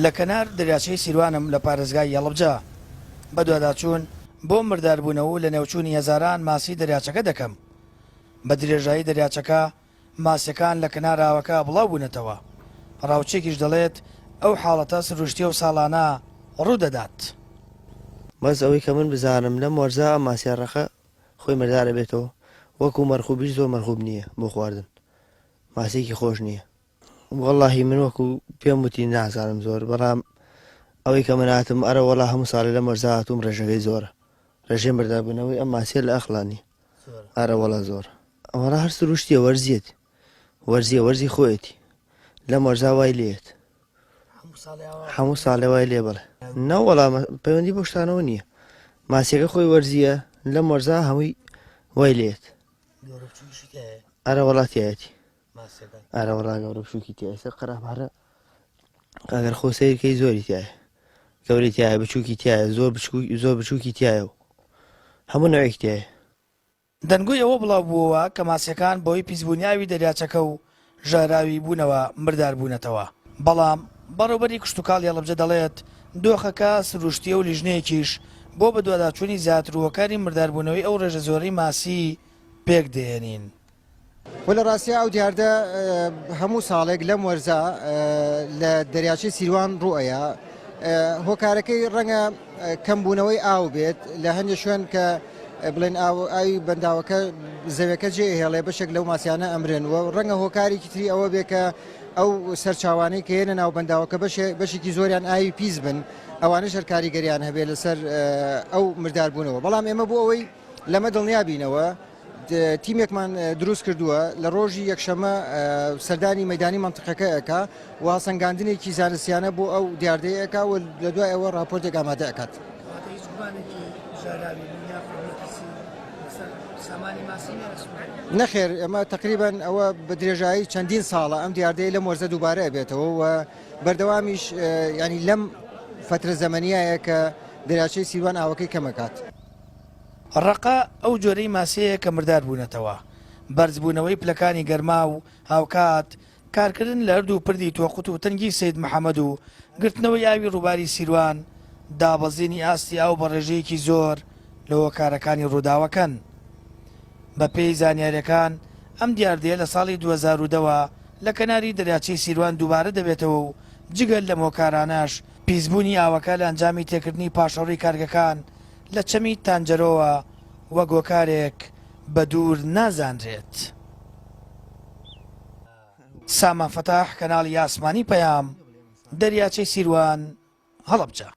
لە کەنار دەریاچەی سیروانم لە پارێزگای هەڵەبجە. بەدواداچوون بۆ مرداربوونەوە و لەنێوچوونی هەزاران ماسی دەریاچەکە دەکەم. بە درێژایی دەریاچەکە ماسیەکان لە کەنار ئاوەکە بڵاوبوونەتەوە. ڕاوچیەکیش دەڵێت ئەو حاڵەتە سروشتیە و ساڵانە ڕوودەدات. بەس ئەوەی کە من بزانم لەم وەرزە ئەم ماسیە ڕەقە خۆی مردار ئەبێتەوە وەکو مەرخوبیش زۆر مەرخوب نییە بۆ خواردن ماسیەکی خۆش نییە. وەڵاهی من وەکو پێم وتی نازانم زۆر بەڵام ئەوەی کە من هاتم ئەرە وەڵا هەموو ساڵێ لەم وەرزە هاتووم ڕێژەکەی زۆرە ڕێژەی مرداربوونەوەی ئەم ماسیە لە ئەقڵا نییە ئەرە وەڵا زۆرە وەڵا هەر سروشتیە وەرزیەتی وەرزیە وەرزی خۆیەتی لەم وەرزا وای لێت هەموو ساڵێ وای لێ بڵێ نەوەڵا پەیوەندی بۆ شتانەوە نییە ماسیەکە خۆی وەرزیە لەم وەرزا هەمووی وای لێت ئەرە وەڵا تایەتی ئارە وەڵا گەورە بچووکی تایە سەر قەرابارە ئەگەر خۆ سەیرکەی زۆری تایە گەورەی تایە بچووکی تایە زۆر بچوو زۆر بچووکی تایە و هەموو نەوێک تایە. دەنگۆی ئەوە بڵاوبووەوە کە ماسییەکان بەهۆی پیسبوونی ئاوی دەریاچەکە و ژەهراوی بوونەوە مردار بوونەتەوە، بەڵام بەڕێوبەری کشتوکاڵی هەڵەبجە دەڵێت، دۆخەکە سروشتییە و لیژنەیەکیش بۆ بەدواداچوونی زیاتر و هۆکاری مرداربوونەوەی ئەو ڕێژە زۆرەی ماسی پێکدەهێنین. و لە ڕاستیا ئەو دیاردە هەموو ساڵێک لەم وەرزە لە دەریاچەی سیروان ڕوئەیە هۆکارەکەی ڕەنگە کەمبوونەوەی ئاو بێت لە هەندێک شوێن کە بڵێن ئاو ئاوی بەنداوەکە زەوێکە جێ هێڵێ بەشێک لەو ماسیانە ئەمرن و ڕەنگە هۆکارێکی تری ئەوە بێ کە ئەو سەرچاوانەی کە یەنە ناو بەنداوەکە بەشێکی زۆریان ئاوی پیس بن ئەوانەش هەر کاریگەریان هەبێ لەسەر ئەو مرداربوونەوە بەڵام ئێمە بۆ ئەوەی لەمە دڵنیا بینەوە تیمێکمان دروست کردووە لە ڕۆژی یەکشەمە سەردانی مەدانی مەنتقەکە ئەکا و هەڵسەنگاندنێکی زانستیانە بۆ ئەو دیاردەیە ئەکا و لە دوای ئەوە راپۆرتێک ئامادە ئەکات. نەخێر ئەمە تقریبان ئەوە بە درێژایی چەندین ساڵە ئەم دیاردەیە لەم وەرزە دووبارە ئەبێتەوە و بەردەوامیش ینی لەم فترە زەمەنیایە کە دەریاچەی سیروان ئاوەکەی کەمەکات. ڕەقە ئەو جۆرەی ماسیەیە کە مردار بوونەتەوە، بەرزبوونەوەی پلەکانی گەرما و هاوکات کارکردن لە هەردوو پردی تۆقوت و تەنگی سەید محەمەد و گرتنەوەی ئاوی ڕووباری سیروان، دابەزینی ئاستی ئاو بە ڕێژەیەکی زۆر لە هۆکارەکانی ڕووداوەکەن. بەپێی زانیارییەکان ئەم دیاردەیە لە ساڵی 2010 وە لە کەناری دەریاچەی سیروان دووبارە دەبێتەوە و جگە لەم هۆکارانەش پیسبوونی ئاوەکە لە ئەنجامی تێکردنی پاشەڕۆی کارگەکان لە چەمی تانجەرۆوە وەک هۆکارێک بە دوور نازانرێت. سامان فەتاح، کەناڵی ئاسمانی پەیام، دەریاچەی سیروان، هەڵەبجە.